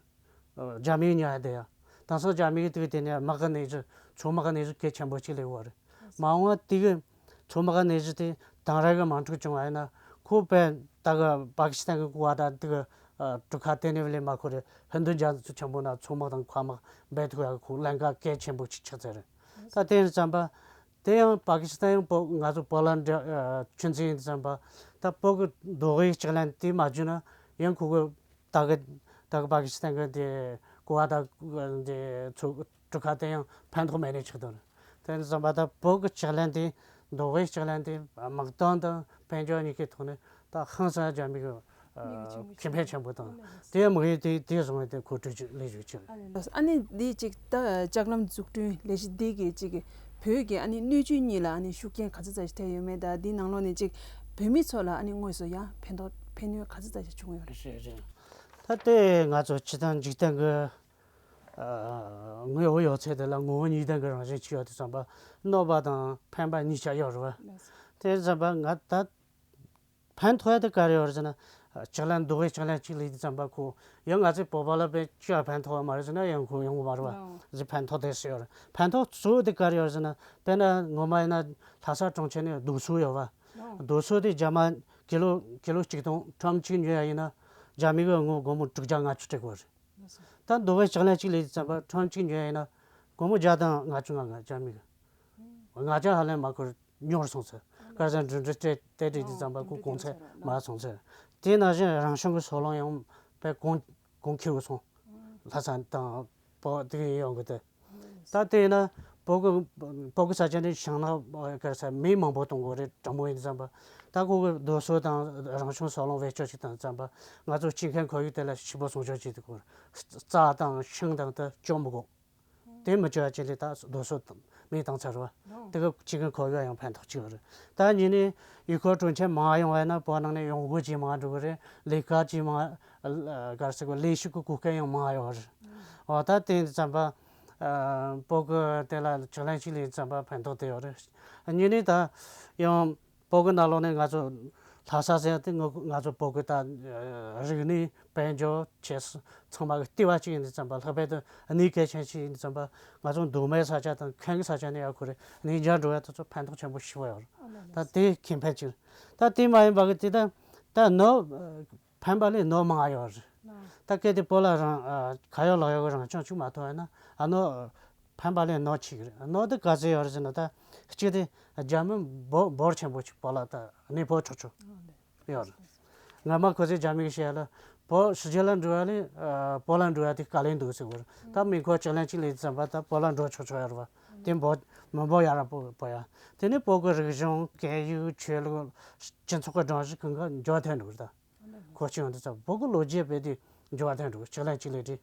རྒྱ་མིའི་ཉོ་ཡ་དེ་ཡ། དེང་སང་རྒྱ་མིའི་དུས་དེ་ནས་དམག་གི་ནུས་ཤུགས་མཚོ་དམག་གི་ནུས་ཤུགས་གལ་ཆེན་པོ་ཅིག་སླེབས་ཡོད་རེད། མ་འོངས་པ་དེ་གི་མཚོ་དམག་གི་ནུས་ཤུགས་དེ་དེང་རབས་གི་དམག་འཁྲུག་བྱུང་བ་ཡིན་ན་ཁོ་དཔེ་ད་གི་པ་ཀི་སི་ཐན་གི་ཀུ་ཝ་ད་དེ་གི་གྲུ་ཁ་དེ་ནས་ལས་མ་ཁོ་རེ་ཧིན་རྡུ་རྒྱ་མཚོ་ཆེན་པོ་ན་མཚོ་དམག་དང་མཁའ་དམག་འབད་ཐུབ་ཡ་གི་ཁོ་ལམ་ཁ་གལ་ཆེན་པོ་ཅིག་ཆགས་ཚར་རེད། ད་དེ་ཡིན་ཙམ་པ། དེ་ཡང་པ་ཀི་སི་ཐན་ཡང་བོད་ང་ཚོ་བོད་ལ་འབྲེལ་ཨ་ཆུ་འཛིན་ཡིན་ཙམ་པ། ད་བོད་ཀྱི་མདོ་དབུས་ལྕགས་ལམ་དེ་མ་བརྒྱུད་ན་ཡང་ཁོ་གི་ད་གི་ད་གི་པ་ཀི་སི་ཐན་གི་དེ་ཀུ་ཝ་ད་དེ་ཚོ་གྲུ་ཁ་དེ་ཡང་ཕན་ཐོགས་མེད་ནས་ཆགས་དོ་རེད། དེ་ཡིན་ཙམ་པ་ད་བོད་ཀྱི་ལྕགས་ལམ་དེ་མདོ་དབུས་ལྕགས་ལམ་དེ་དམག་དོན་དང་དཔལ་འབྱོར་གཉིས་ཀའི་ཐོག་ནས་ད་ཧང་སང་རྒྱ་མི་གི་ཨ་ཁེ་ཕན་ཆེན་པོ་དང་། དེ་དམིགས་ཡུལ་དེ་དེ་བཟུང་བའི་དེ་ཁོ་གྲོས་ཆོད་ལས་ཞུགས་ཀྱི་རེད། ཨ་ནི་འདི་གཅིག་ད་ལྕགས་ལམ་འཛུགས་སྐྲུན་ལས་གཞི་འདི་གི་གཅིག་བོད་ཀྱི་ཨ་ནི་སྣོད་བཅུད་གཉིས་ལ་ཨ་ནི་ཤུགས་རྐྱེན་ག་ཚོད་ཙམ་ཞིག་ཐེབས་ཡོད་མེད་དང་། འདིའི་ནང་ལོགས་ནས་གཅིག་བོད་མི་ཚོ་ལ་ཨ་ནི་དངོས་སུ་ཡང་ཕན་ཐོགས་ཕན་ནུས་ག་ཚོད་ཙམ་ཞིག་བྱུང་ཡོད་རེད། རེད་རེད། ད་ལྟའི་ང་ཚོ་སྤྱི་བཏང་འཇིག་རྟེན་གྱི་ཨ་དངོས་པོ་ཡོད་ཚད་དེ་ལ་ངོ་བོ་ཉིད་ལྡན་གྱི་རང་བཞིན་ཅིག་ཡོད་དུས་ཙམ་པ་གནོད་པ་དང་ཕན་པ་གཉིས་ཆ་ཡོད་རེད་བ། དེ་ཙམ་པ་ང་ད། ཕན་ཐོགས་ཡ་དེ་ག་རེ་ཡོད་རེད་ཟེར་ན། ལྕགས་ལམ་མདོ་དབུས་ལྕགས་ལམ་གཅིག་ལས་དུས་ཙམ་པ་ཁོ་ཡང་ང་ཚོའི་བོད་པ་ལ་དཔེ་ཅི་ཡང་ཕན་ཐོགས་པ་མ་རེད་ཟེར་ན་ཡང་ཁོ་ཡོང་གི་མ་རེད་བ། ཨོ། ཟེར་ཕན་ཐོགས་དེ་སུ་ཡོད་རེད། ཕན་ཐོགས་གཙོ་བོ་དེ་ག་རེ་ཡོད་རེད་ཟེར་ན། དཔེར་ན་ངོ་མ་ཡིན་ན་ལྷ་ས་གྲོང་ཁྱེར་ནས་རྡོ་སོལ་ཡོད་བ། ཨོ། རྡོ་སོལ་དེ་རྒྱ་མ་ཀི་ལོ་ཀི་ལོ་གཅིག་སྟོང་ཊོན་གཅིག་ཉོ་ཡ་ཡིན་ན་རྒྱ་མི་གིས་སྒོར་མོ་དྲུག་བརྒྱ་ལྔ་བཅུ་སྤྲད་དགོས་རེད། ད་མདོ་དབུས་ལྕགས་ལམ་གཅིག་ལས་དུས་ཙམ་པ་ཊོན་གཅིག་ཉོ་ཡ་ཡིན་ན་སྒོར་མོ་བརྒྱ་དང་ལྔ་བཅུ་ང་ལྔ་རྒྱ་མི་གིས། ལྔ་བརྒྱ་ཧ་ལས་མ་ཁོར་ཉོར་སོང་ཚེ། དཀར་ཟས་འགྲིམ་འགྲུལ་སྤྲད་དེ་སྤྲད་དུས་ཙམ་པ་ཁོ་གོང་ཚད་མར་སོང་ཚེ། དེ་ནང་བཞིན་རང་བྱུང་གི་སོལ་རླུང་ཡང་དཔེ་གོང་གོང་ཁེ་བོ་སོང་། ལྷ་ས་དང་བོད་དེ་གི་ཡོང་གི་དེ། ད་དེ་ཡིན་ན་བོད་ཀྱི་བོད་ཀྱི་ས་ཆ་ནས་ཤིང་ནགས་ག་རེ་ཟ་མེ་མང་པོ་གཏོང་དགོས་རེད། གྲང་མོ་ཡིན་ཙམ་པ། ད་ཁོ་གི་རྡོ་སོལ་དང་རང་བྱུང་སོལ་རླུང་བེད་སྤྱོད་བྱེད་དང་ཙམ་པ་ང་ཚོ་སྐྱེ་ཁམས་ཁོར་ཡུག་དེ་ལ་ཞིབ་པོ་སྲུང་སྐྱོབ་བྱེད་དགོས། རྩྭ་དང་ཤིང་དང་དེ་གཅོད་མི་དགོས། དེ་མི་བཅོས་པ་ཅིག་ལས་ད་རྡོ་སོལ་དང་མེ་བཏང་ཚར་བ། ཨོ། དེ་གི་སྐྱེ་ཁམས་ཁོར་ཡུག་ཡང་ཕན་ཐོགས་ཅིག་ཡོད་རེད། ད་གཉིས་ནས་ཡུལ་སྐོར་སྤྲོ་འཆམ་མང་ཡོང་བ་ཡིན་ན་བོད་ནང་ནས་ཡོང་སྒོ་ཇེ་མང་འགྲོ་གི་རེད། ལས་ཀ་ཇེ་མང་། ག་རེ་ཟེར་དགོས། ལས་ཞུགས་ཀྱི་གོ་སྐབས་ཡང་མང་ཡོང་བ་རེད། ཨོ། ད་དེ་ཙམ་པ་ཨ་བོད་ཀྱི་དེ་ལ་ལྕགས་ལམ་གཅིག་ལས་ཙམ་པ་ཕན་ཐོགས་དེ་ཡོད་རེད། གཉིས་ནས་ད་ཡང་བོད་ཀྱི་ནང་ལོགས་ནས་ང་ཚོ་ལྷ་ས་ཟེར་ཡ་དེ་ང་ང་ཚོ་བོད་ཀྱི་ད་རིག་གནས་དཔལ་འབྱོར་ཆབ་སྲིད་ཚང་མ་གི་ལྟེ་བ་གཅིག་ཡིན་དུས་ཙམ་པ། ལྷག་པར་དུ་གནས་གལ་ཆེན་ཞིག་ཡིན་དུས་ཙམ་པ་ང་ཚོ་མདོ་སྨད་ས་ཆ་དང་ཁམས་ཀྱི་ས་ཆ་ནས་ཡར་ཁོ་རེ་གནས་མཇལ་འགྲོ་ཡ་དེ་ཚོ་ཕན་ཐོགས་ཆེན་པོ་ཞེ་པོ་ཡོད་རེད། ད་དེ་ཁེ་ཕན་གཅིག་རེད། ད་དེ་མ་ཡིན་པ་གི་དེ་ད་ད་ནོར་ཕན་པ་ལས་ནོར་མང་ཡོད་རེད། ད་གལ་ཏེ་བོད་ལ་རང་ཨ་ཁ་ཡོད་ལག་ཡོད་ཀྱི་རང་སྐྱོང་བྱུང་མ་ཐུབ་ན་ཨ་ནོ་ཕན་པ་ལས་ནོར་ཆེ་གི་རེད། ནོར་དེ་ག་ཚོད་ཡོད་རེད་ཟེར་ན། ད་གཅིག་དེ་རྒྱ་མི་འབོར་འབོར་ཆེན་པོ་ཅིག་བོད་ལ་ད་གནས་སྤོ་ཆོག་ཆོག་ཡོད་རེད། སྔ་མ་ཁོ་ཚོས་རྒྱ་མི་གི་བཤད་ལ། བོད་ཕྱི་རྒྱལ་ལ་འགྲོ་བ་ལས་ཨ་བོད་ལ་འགྲོ་བ་དེ་དཀའ་ལས་འདུག་ཟེར་བར། ད་མི་ཁོ་ལྕགས་ལན་གཅིག་ལས་ཙམ་པ་ད་བོད་ལ་འགྲོ་ཆོག་ཆོག་ཡ་རེད་བ། དེ་བོད་མི་འབོར་ཡ་ར་བོད་བོད་ཡ། དེ་ནས་བོད་ཀྱི་རིག་གཞུང་སྐད་ཡིག་ཆོས་ལུགས་སྤྱི་ཚོགས་ཀྱི་སྒྲོམ་གཞི་གང་ག་འགྱུར་བ་ཐེབས་འགྲོ་གི་རེད་ད། ཁོ་ཅི་ཡོང་དུས་ཙམ་བོད་ཀྱི་ལོ་རྒྱུས་རྦད་དེ་འགྱུར་བ་ཐེབས་འགྲོ་གི། ལྕགས་ལན་གཅིག་ལས་བྲིས།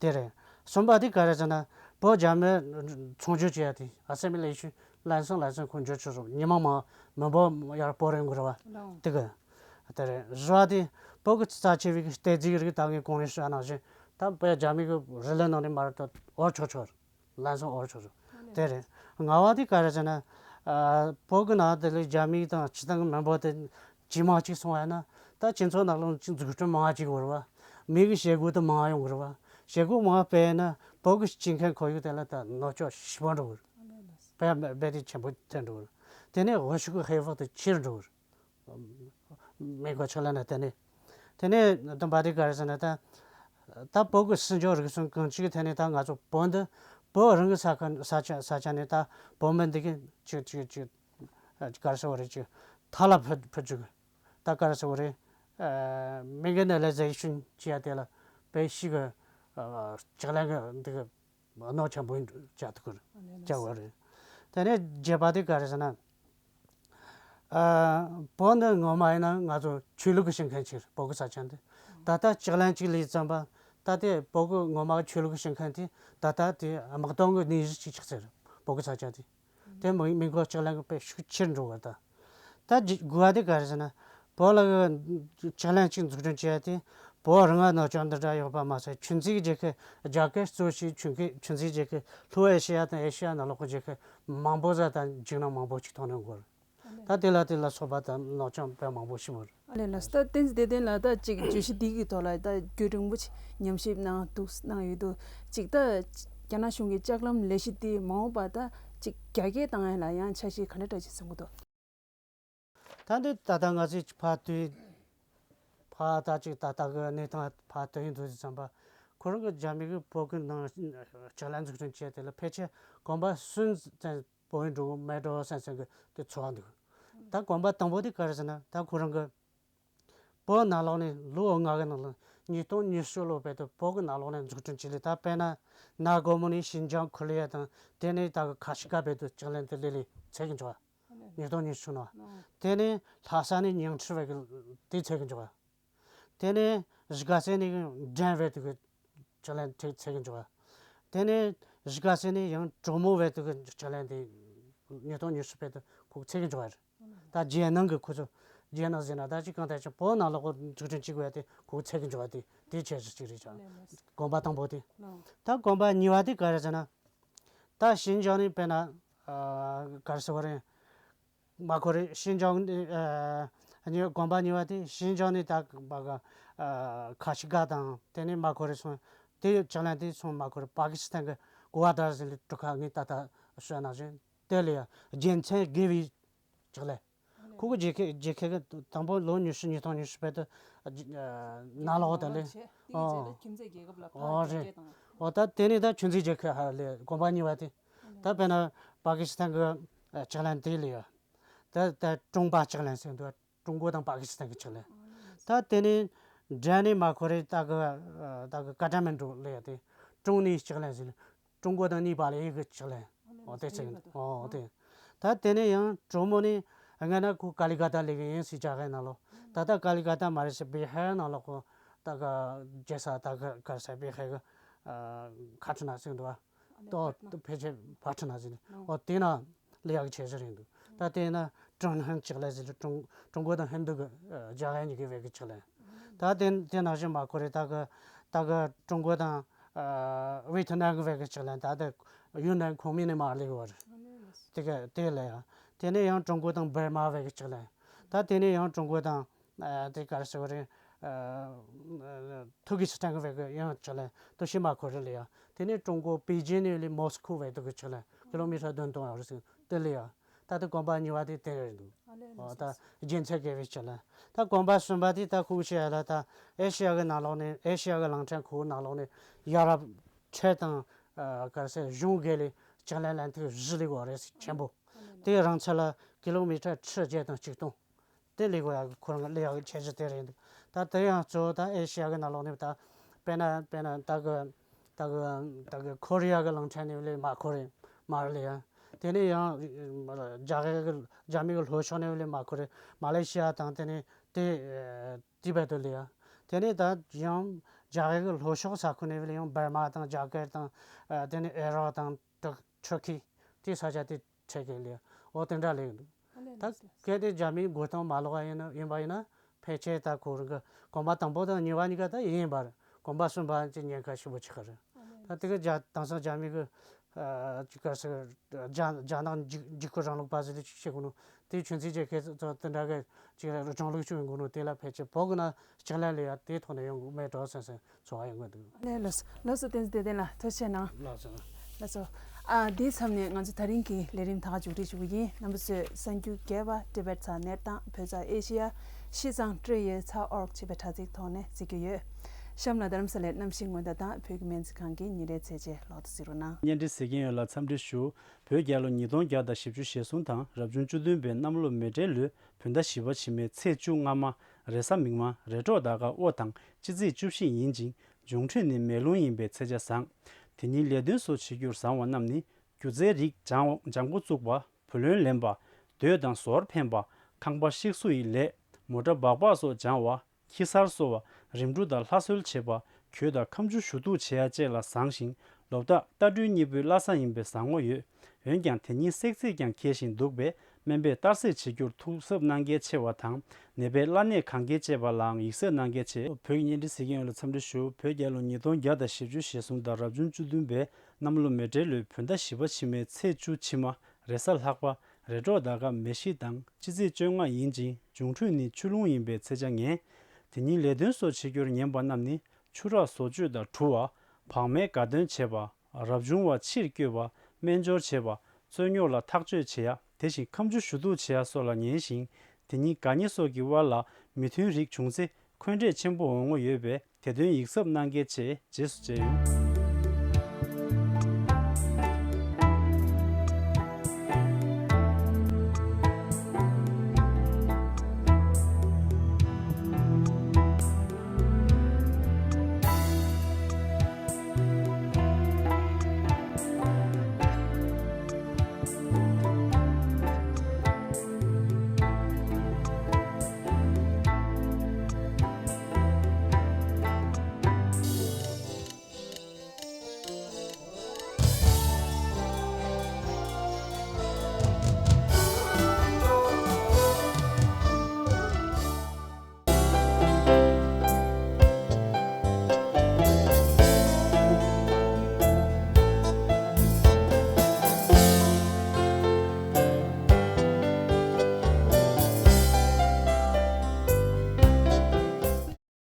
དེ་རེད། གསུམ་པ་དེ་ག་རེ་ཟེར་ན། བོད་རྒྱ་མི་ཚོང་སྒྱུར་བྱེད་ཡ་དེ་ཨ་སི་མི་ལེ་ཤན་ལམ་སང་ལམ་སང་ཁོ་འགྱུར་ཆོག་ཆོག་མི་མང་མང་མི་འབོར་ཡར་སྤོ་རེ་འགོ་ར་བ། དེ་གི། དེ་རེད། བཞི་བ་དེ་བོད་ཀྱི་རྩ་ཆེ་བའི་གི་བསྟན་འཛིན་རིགས་ད་ངས་གོང་ནས་ཞུས་ནང་བཞིན་ད་བོད་རྒྱ་མི་གི་རི་ལི་ནང་ནས་མར་ད་འོར་ཆོག་ཆོག་ལམ་སང་འོར་ཆོག་ཆོག་དེ་རེད། ལྔ་བ་དེ་ག་རེ་ཟེར་ན། ཨ་བོད་ཀྱི་ནང་དེ་ལས་རྒྱ་མི་དང་སྤྱི་བཏང་གི་མི་འབོར་དེ་ཇེ་མང་ཅིག་སོང་བ་ཡིན་ན། ད་སྤྱི་ཚོགས་ནང་ལོགས་ཅིག་འཛུགས་སྐྲུན་མང་ཅིག་འགྲོ་ར་བ། མི་གི་བྱེད་སྒོ་དེ་མང་ཡོང་གི་ར་བ། བྱེད་སྒོ་མང་སྤེལ་ན་བོད་ཀྱི་སྤྱི་ཁྱབ་ཁོར་ཡུག་དེ་ལ་ད་ནོར་འཁྲུལ་ཞེ་པོ་འགྲོ་གི་རེད། དཔེ་རྦད་དེ་ཆེན་པོ་ཐོན་འགྲོ་གི་རེད། དེ་ནས་འོས་ཤོག་གི་ཧེ་བག་དེ་ཆེར་འགྲོ་གི་རེད། མི་མགོ་ཆག་ལ་ན་དེ་ནས། དེ་ནས་བདུན་པ་དེ་ག་རེ་ཟེར་ན་ད། ད་བོད་ཀྱི་སྲིད་འབྱོར་རིག་གསུམ་གང་ཅིའི་ཐད་ནས་ད་ང་ཚོ་བོད་འདི་བོད་རང་གི་ས་ཁ་ས་ཆ་ས་ཆ་ནས་ད་བོད་མི་འདི་གི་ཅིག་ཅིག་ཅིག་ག་རེ་ཟེར་བ་རེད། ཅིག་ཐ་ལ་ཕུད་ཕུད་ཅིག་ད་ག་རེ་ཟེར་བ་རེད། མི་གི་ནི་ལེ་ཟེ་ཤུན་ཅི་ཡ་དེ་ལ་དཔེ་ཤི་གི་ལྕགས་ལན་གི་འདི་གི་གནོད་ཆེན་པོ་ཡིན་འདུག་ཅག་ཐུག་གི་རེད། ཅག་བ་རེད། དེ་ནས་བརྒྱད་པ་དེ་ག་རེ་ཟེར་ན། ཨ་བོད་འདི་ངོ་མ་ཡིན་ན་ང་ཚོ་ཆོས་ལུགས་ཀྱི་ཞིང་ཁམས་ཅིག་རེད། བོད་ཀྱི་ས་ཆ་འདི་ད་ལྟ་ལྕགས་ལན་གཅིག་ལས་ཙམ་པ་ད་ལྟའི་བོད་ཀྱི་ངོ་མ་ཆོས་ལུགས་ཀྱི་ཞིང་ཁམས་དེ་ད་ལྟ་དེ་དམག་དོན་གྱི་གནས་གཞི་གཅིག་ཆགས་ཚར་རེད། བོད་ཀྱི་ས་ཆ་དེ་དེ་མི་མི་མགོ་ལྕགས་ལན་གྱི་དཔེ་ཤུགས་ཆེར་འགྲོ་བ་ད། ད་རྒྱུ་དགོས་པ་དེ་ག་རེ་ཟེར་ན། བོད་ལ་གི་ལྕགས་ལན་གཅིག་འཛུགས་སྐྲུན་བྱས་ཏེ། བོད་རང་ང་ནོར་སྐྱོན་འདི་འདྲ་ཡོད་པ་མ་ཟད་ཁྱིམ་མཚེས་ཀྱི་རྒྱལ་ཁབ་རྒྱ་སྐད་གཙོ་བྱས་ཁྱིམ་ཁ་ཁྱིམ་མཚེས་རྒྱལ་ཁབ་ལྷོ་ཨེ་ཤེ་ཡ་དང་ཨེ་ཤེ་ཡ་ནང་ལོགས་ཀྱི་རྒྱལ་ཁབ་མང་པོ་ཟ་དང་འཇིགས་སྣང་མང་པོ་ཞིག་མཐོང་ནས་འགོར། ད་དེ་ལ་དེ་ལ་སོགས་པ་དང་ནོར་སྐྱོན་དཔེ་མང་པོ་ཞིག་འོར། ཨ་ལས་ལགས་སོ། ད་བསྟན་འཛིན་བདེ་ལྡན་ལགས་ད་ཅིག་བརྗོད་གཞི་འདི་གི་ཐོག་ལ་ད་རྒྱུན་རིང་པོ་ཅིག་ཉམས་ཞིབ་གནང་འདུག་གནང་ཡོད་འདུག་ཅིག་ད་རྒྱ་ནག་གཞུང་གི་ལྕགས་ལམ་ལས་གཞི་འདི་མ་འོངས་པ་ད་ཅིག་རྒྱ་སྐྱེད་བཏང་ཡ་ལ་ཡང་འཆར་གཞི་ག་འདྲ་འདྲ་ཅིག་བཟུང་གི་འདུག་ད་འདི་ད་ལྟ་ང་ཚོས་ཕར་ལྟོས། ཕར་ད་ཅིག་ད་ལྟ་གི་གནས་སྟངས་ཕར་ལྟོས་ཡིན་འདུག་ཙམ་པ། ཁོ་རང་གི་རྒྱ་མི་གི་བོད་ཀྱི་ནང་ལྕགས་ལམ་འཛུགས་སྐྲུན་བྱས་དེ་ལ་ཕལ་ཆེར་གོམ་པ་གསུམ་ཙམ་བོད་ཡིན་འགྲོ་གི་མེད་འགྲོ་བསམ་བསམ་གི་དེ་ཚོར་བ་འདུག་ད་གོམ་པ་དང་པོ་དེ་ག་རེ་ཟེར་ན་ད་ཁོ་རང་གི་བོད་ནང་ལོགས་ནས་ལོ་ལྔ་གི་ནང་ལ་ཉིས་སྟོང་ཉི་ཤུ་ལོ་བར་དུ་བོད་ཀྱི་ནང་ལོགས་ནས་འཛུགས་སྐྲུན་བྱས་ལས་ད་དཔེར་ན་ན་གོ་མོ་ནས་ཤིན་ཅང་ཁུ་ལི་ཡ་དང་དེ་ནས་ད་གི་ཁ་ཤི་ཀ་བར་དུ་ལྕགས་ལམ་དེ་ལས་ལས་ཚད་ཀྱི་འཇོག་ཉིས་སྟོང་ཉི་ཤུ་ནང་། དེ་ནས་ལྷ་ས་ནས་ཉིང་ཁྲི་བར་གྱི་དེ་ཚད་ཀྱི་འཇོག་དེ་ནས་གཞིས་ཀ་རྩེ་ནས་འགྲམ་བར་དུ་གི་ལྕགས་ལམ་དེ་ཚད་ཀྱི་འཇོག་དེ་ནས་གཞིས་ཀ་རྩེ་ནས་ཡང་གྲོ་མོ་བར་དུ་གི་ལྕགས་ལམ་དེ་ཉིས་སྟོང་ཉི་ཤུ་བར་དུ་ཁོ་ཚད་ཀྱི་འཇོག་རེད། ད་རྒྱལ་ནང་གི་ཁོ་ཚོ་རྒྱལ་ནང་ཟེར་ན་ད་ཅི་གང་ལྟར་ཅི་བོད་ནང་ལོགས་འཛུགས་སྐྲུན་བྱེད་དགོས་ཡ་དེ་ཁོ་ཚད་ཀྱི་འཇོག་དེ་དེ་ཆེ་ཤོས་ཅིག་རེད་ཅག་གོམ་པ་དང་པོ་དེ། ད་གོམ་པ་གཉིས་པ་དེ་ག་རེ་ཟེར་ན། ད་ཤིན་ཅང་ནས་དཔེར་ན། ཨ་ག་རེ་ཟེར་བ་རེད། མ་ཁོ་རེ་ཤིན་ཅང་ནས་ཨ་གཉིས་གོམ་པ་གཉིས་པ་དེ་ཤིན་ཅང་ནས་ད་བ་ག་ཨ་ཁ་ཤི་ཀ་དང་དེ་ནས་མ་ཁོ་རེ་སོང་དེ་ལྕགས་ལམ་དེ་སོང་མ་ཁོ་རེ་པ་ཀི་སི་ཐན་གི་གོ་བ་དར་ཟིན་ལི་གྲུ་ཁ་ངས་ད་ལྟ་ཤོད་ནང་བཞིན་དེ་ལ་ཡ་རྒྱལ་མཚན་དགེ་བའི་ལྕགས་ལམ། ཁོ་གི་རྒྱལ་ཁབ་རྒྱལ་ཁབ་ཀྱི་དང་པོ་ལོ་ཉི་ཤུ་ཉིས་སྟོང་ཉི་ཤུ་བར་དུ་ནང་ལོགས་དང་ལས། ཨོ་རེད། ཨོ་ད་དེ་ནས་ད་ཁྱིམ་མཚེས་རྒྱལ་ཁབ་ལ་ཕར་རྒྱ་སྐྱེད་དང་། ཨོ་ད་དེ་ནས་ད་ཁྱིམ་མཚེས་རྒྱལ་ཁབ་ཧ་ལས་གོམ་པ་གཉིས་པ་དེ། ད་དཔེར་ན་པ་ཀི་སི་ཐན་གི་ལྕགས་ལམ་དེ་ལས་ཡ། ད་ད་ཀྲུང་པ་ལྕགས་ལམ་ཟེར་འདུག་ཀྲུང་གོ་དང་པ་ཀི་སི་ཐན་གི་ལྕགས་ལམ། ད་དེ་ནས་འགྲམ་ནས་མ་ཁོ་རེ་ད་གི་ད་གི་ཀ་ཐ་མན་གྲུ་ལས་ཡ་དེ་ཀྲུང་ནས་ལྕགས་ལམ་ཟེར། ཀྲུང་གོ་དང་ནི་པ་ལའི་གི་ལྕགས་ལམ། ཨོ་དེ་ཚེ་ཨོ་དེ། ད་དེ་ནས་ཡང་གྲོ་མོ་ནས་སྔ་ན་ཁོ་ཀ་ལི་ཀ་ཏ་ལས་གི་ཡིན་སྲིད་ཅག་གི་ནང་ལོགས་ད་ལྟ་ཀ་ལི་ཀ་ཏ་མ་རེད་སྲིད་བི་ཧར་ནང་ལོགས་ཁོ་ད་ག་རྒྱལ་ས་ད་ག་ག་ས་བི་ཧར་གི་ཁ་ཁྲི་ན་ཟིན་འདུག་ཨ། ཏོ་ཕལ་ཆེར་བ་ཁྲི་ན་ཟིན་ཨོ་དེ་ན་ལས་ཡག་གི་ཆེ་ཟེར་ཡིན་འདུག་ད་དེ་ན་ཀྲུང་ཧན་ལྕགས་ལམ་ཟེར་ཀྲུང་ཀྲུང་གོ་དང་ཧིན་རྡུ་གི་རྒྱ་ཧན་གཉིས་ཀའི་བེད་གི་ལྕགས་ལམ། ད་དེ་དེ་ནང་བཞིན་མ་ཁོ་རེ་ད་གི་ད་གི་ཀྲུང་གོ་དང་ཨ་ཝེ་ཐི་ནམ་གི་བེད་གི་ལྕགས་ལམ་ད་ལྟ་ཡུན་ནན་ཁོངས་མི་ནས་མར་སླེབས་པ་རེད། དེ་ག་དེ་ལ་ཡང་དེ་ནས་ཡང་ཀྲུང་གོ་དང་འབར་མ་བེད་གི་ལྕགས་ལམ། ད་དེ་ནས་ཡང་ཀྲུང་གོ་དང་ཨ་དེ་ག་རེ་ཟེར་བ་རེད། ཨ་ཐུར་ཀི་སི་ཐན་གི་བེད་གི་ཡང་ལྕགས་ལམ་དུ་ཤི་མ་ཁོ་རེ་ལ་ཡང་དེ་ནས་ཀྲུང་གོ་པེ་ཅིན་ནས་ལས་མོ་སི་ཁོ་བེད་དུ་གི་ལྕགས་ལམ་ཀི་ལོ་མི་ཊར་བདུན་སྟོང་ཡང་རེད་ཟེར་དེ་ལ་ཡང་ད་ལྟ་གོམ་པ་གཉིས་པ་དེ་དེ་རེད་འདུག་ཨ་ལས་ཨོ་ད་རྒྱལ་མཚན་དགེ་བའི་ལྕགས་ལམ། ད་གོམ་པ་གསུམ་པ་དེ་ད་ཁུག་ཤེས་ཡ་ལ་ད་ཨེ་ཤེ་ཡ་གི་ནང་ལོགས་ནས་ཨེ་ཤེ་ཡ་གི་གླིང་ཕྲན་ཁུག་ནང་ལོགས་ནས་ཡ་རབས་ཁྲལ་དང་ཨ་ག་རེ་ཟེར་གཞུང་སྒེར་ལས་ལྕགས་ལམ་ལམ་ཐིག་བཞི་ལས་འགོ་རེད་ཆེན་པོ། དེ་རིང་ཚད་ལ་ཀི་ལོ་མི་ཊར་ཁྲི་བརྒྱད་དང་གཅིག་སྟོང་། དེ་ལས་གོ་ཡག་གི་ཁོ་རང་གི་ལས་ཡག་གི་ཁྱད་ཆོས་དེ་རེད་འདུག་ད་དེ་ཡང་གཙོ་བོ་ད་ཨེ་ཤི་ཡ་གི་ནང་ལོགས་ནས་ད་དཔེར་ན་དཔེར་ན་ད་གི་ད་གི་ད་གི་ཁོ་རི་ཡ་གི་གླིང་ཕྲན་ནས་ལས་མ་ཁོ་རེད་མ་རེད་ལས་ཡ། དེ་ནས་ཡང་རྒྱ་གར་གི་རྒྱ་མི་གི་ལྷོ་ཕྱོགས་ནས་ལས་མ་ཁོ་རེད་མ་ལེ་ཤི་ཡ་དང་དེ་ནས་དེ་ཏི་བེད་དུ་ལས་ཡ། དེ་ནས་ད་ཡང་རྒྱ་གར་གི་ལྷོ་ཕྱོགས་ས་ཁུལ་ནས་ལས་ཡང་འབར་མ་དང་རྒྱ་གར་དང་དེ་ནས་ཨེ་རག་དང་ཏུར་ཁི་དེ་ས་ཆ་དེ་ཁྲལ་གི་ལས་འོ་དེ་འདྲ་ལས་འདུག་ད་གལ་ཏེ་རྒྱ་མིའི་མགོ་རྟིང་མ་ལོག་པ་ཡིན་ན་ཡིན་པ་ཡིན་ན་ཕལ་ཆེར་ད་ཁོ་རང་གི་གོམ་པ་དང་པོ་དང་གཉིས་པ་གཉིས་ཀ་ད་ཡིན་པ་རེད། གོམ་པ་གསུམ་པ་ཅིག་ཉེན་ཁ་ཞེ་པོ་ཆེ་གི་རེད། ད་དེ་ག་རྒྱ་དེང་སང་རྒྱ་མི་གི་ཅིག་ག་ཟེར་རྒྱ་རྒྱ་ནག་འཇིགས་འཇིགས་སྐུལ་རིང་ལུགས་པ་ཟེར་དུས་ཅིག་བཤད་དགོས་ནོ་དེ་ཆུན་ཚིག་ཅིག་ཁེ་ཚོ་དེ་འདྲ་གི་ཅིག་རང་ལུགས་ཅིག་ཡོང་དགོས་ནོ་དེ་ལ་ཕལ་ཆེར་བོད་གི་ན་ཅིག་ལ་ལས་ཡ་དེ་ཐོག་ནས་ཡོང་དགོས་མེད་འགྲོ་སེམས་སེམས། ཚོར་བ་ཡོང་གི་འདུག་ལགས་སོ། ལགས་སོ། བསྟན་འཛིན་བདེ་ལྡན་ལགས་ཐུགས་རྗེ་གནང་། ལགས་སོ། ལགས་སོ། ཨ་འདིའི་མཚམས་ནས་ང་ཚོ་ད་རིང་གི་ལས་རིམ་ད་ག་མཇུག་སྒྲིལ་ཞུ་གི་ཡིན། རྣམ་པ་ཚོས་གསར་འགྱུར་རྒྱས་པ་ཏི་བེད་ས་གནས་དང་བོད་ས་ཨེ་ཤི་ཡ་ཤིས་ཙང་ཀྲི་ཡེ་ཚ་ཨོར་ཅེས་པའི་དྲ་ཚིགས་ཐོག་ནས་གཟིགས་རྒྱུ་ཡོད། གཤམ་ལ་རྡ་རམ་ས་ལའི་གནམ་གཤིས་སྔོན་བརྡ་དང་བོད་ཀྱི་སྨན་རྩིས་ཁང་གི་ཉིན་རེའི་ཚད་ཆེན་ལོག་ཏུ་གཟིགས་རོགས་གནང་། བརྙན་འཕྲིན་གཟིགས་མཁན་ཡོངས་ལ་འཚམས་འདྲི་ཞུ། བོད་རྒྱལ་ལོ་ཉིས་སྟོང་བརྒྱ་དང་བཞི་བཅུ་ཞེ་གསུམ་དང་རབ་བྱུང་བཅུ་བདུན་པའི་གནམ་ལོ་མེ་སྤྲེལ་ལོའི་བོད་ཟླ་བཞི་པ་ཕྱི་མའི་ཚེས་བཅུ་སྔ་མ། རེས་གཟའ་མིག་དམར། རེས་གྲོགས་ཟླ་སྐར་དབོ་དང་སྤྱི་ཚེས་བཅུ་བཞི་ཡིན་ཅིང་། འབྱུང་འཕྲོད་ནི་མེ་རླུང་ཡིན་པས་ཚེས་ཆ་བཟང་། དེ་ཉིན་ལས་དོན་སོགས་བྱེད་རྒྱུར་བཟང་བ་རྣམས་ནི། སྒྱུ་རྩལ་རིགས་སྦྱང་སྦྱང་འགོ་བཙུགས་པ། བུ་ལོན་ལེན་པ། སྡོད་དང་ཟོར་འཕེན་པ། ཁང་པ་བཤིག་གསོ་ཡི་ལས། མོ་ཊ་སྦག་སྦག་སོགས་སྦྱང་བ། ཁྱི་གསར་གསོ་བ། རིམ་གྲོ་དང་ལྷ་གསོལ་བྱེད་པ། གོས་དང་ཁ་མཆུ་ཞུ་གཏུག་བྱེད་ཡ་བཅས་ལ་བཟང་ཞིང་། ལོ་རྟགས་རྟ་སྦྲུལ་གཉིས་པོའི་བླ་གཟའ་ཡིན་པས་བཟང་ངོ་ཡོད། འོན་ཀྱང་དེ་ཉིན་བསྲེག་རྫས་ཀྱང་འཁེལ་བཞིན་འདུག་པས་སྨན་པས་གཏར་སྲེག་བྱེད་རྒྱུར་ཐུགས་གཟབ་གནང་གལ་ཆེ་བ་དང་། ནད་པའི་བླ་གནས་གང་དགེ་བཅས་པ་ལའང་ཡིག་གཟབ་གནང་གལ་ཆེ། བོད་ཀྱི་བརྙན་འཕྲིན་གཟིགས་མཁན་ཡོངས་ལ་འཚམས་འདྲི་ཞུ། བོད་རྒྱལ་ལོ་ཉིས་སྟོང་བརྒྱ་དང་བཞི་བཅུ་ཞེ་གསུམ་དང་རབ་བྱུང་བཅུ་བདུན་པའི་གནམ་ལོ་མེ་སྤྲེལ་ལོའི་བོད་ཟླ་བཞི་པ་ཕྱི་མའི་ཚེས་བཅུ་ཕྱི་མ། རེས་གཟའ་ལྷག་པ། རེས་གྲོགས་ཟླ་སྐར་མེ་བཞི་དང་སྤྱི་ཚེས་བཅོ་ལྔ་ཡིན་ཅིང་། འབྱུང་འཕྲོད་ནི་ཆུ་རླུང་ཡིན་པས་ཚེས་ཆ་ངན། དེ་ཉིན་ལས་དོན་སོགས་བྱེད་རྒྱུར་ཉན་པ་རྣམས་ནི། ཆུ་རགས་བཟོ་བཅོས་དང་བྲུ་བ། བག་མའི་དགའ་སྟོན་བྱེད་པ། རབ་བྱུང་བ་ཕྱིར་བསྐྱོད་པ། སྨན་སྦྱོར་བྱེད་པ། རྩོད་རྙོག་ལ་ཐག་གཅོད་བྱེད་ཡ། དེ་བཞིན་ཁ་མཆུ་ཞུ་གཏུག་བྱེད་ཡ་སོགས་ལ་ཉན་ཞིང་། དེ་ཉིན་དགའ་ཉེ་སོགས་ཀྱི་དབར་ལ་མི་མཐུན་རིགས་བྱུང་ཚེ་འཁོན་འགྲས་ཆེན་པོ་འོང་ངོ་ཡོད་པས་དེ་དོན་ཡིག་གཟབ་གནང་གལ་ཆེ། རྗེས་སུ་མཇལ་ཡོང་།